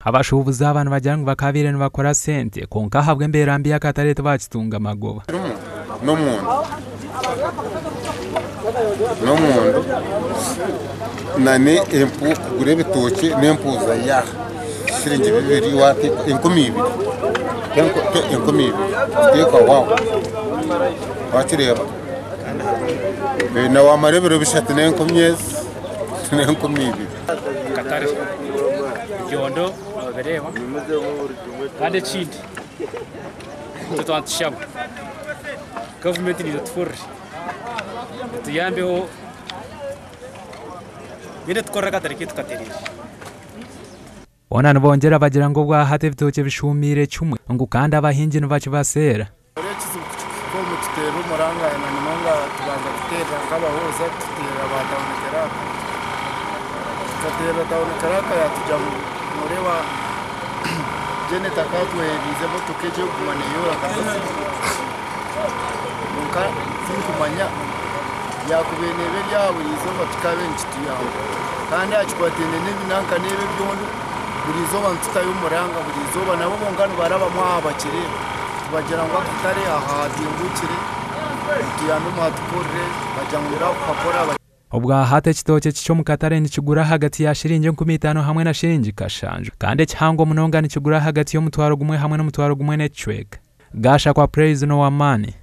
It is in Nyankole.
Abashuubuzi aba nibagira ngu bakaabaire nibakora sente kwonka ahabw'embeera mbi y'akatare tibakitunga magoba. N'omuntu n'omundu nane empu kugura ebitookye n'empuuza ya siringi bibiri wateeka 2000 2000 kuteekaho aho wakireeba na wamara ebiro bishatu n'enkumi ezi n'enkumibiri. Akatare ebyondo nobireeba kandi ekindi itwe twaba nitushaba gavumenti neija etuhurire etuyambeho mbwenu etukorere akatare kaitu katereire. Boona nibongyera bagira ngu obwahati ebitookye bishuumiire kimwe ngu kandi abahingi nibakibaseera. Hariho ekizibu kukihika omu tuteerera omuranga na munonga tubanza kuteerera nk'abahooza tuteerera ba tawuni kiraaka. Tukateerera tawuni kiraaka yatugira ngu noreeba Janet akatwoherereize emotoka egyo erikuguma neeyoora kasasiro kwonka tinkumanya yaakubaire neeba eri aha buri izooba kikaabaire nikituyamba. Kandi aha kikwataine n'ebinanka n'ebi ebyondo buri izooba nitutayo omuranga buri izooba nabo bonka nibarabamu aha bakireeba. Tubagira ngu akatare aha hatingukire mutuyambe muhatukorere bagira ngu nibakukakora. Obwahati ekitookye kikye omu katare nikigura ahagati ya shiringi 5000 hamwe na shiringi kashanju kandi ekihango munonga nikigura ahagati y'omutwaro gumwe hamwe n'omutwaro gumwe n'ekicweka. Gashakwa Praise n'owamaani.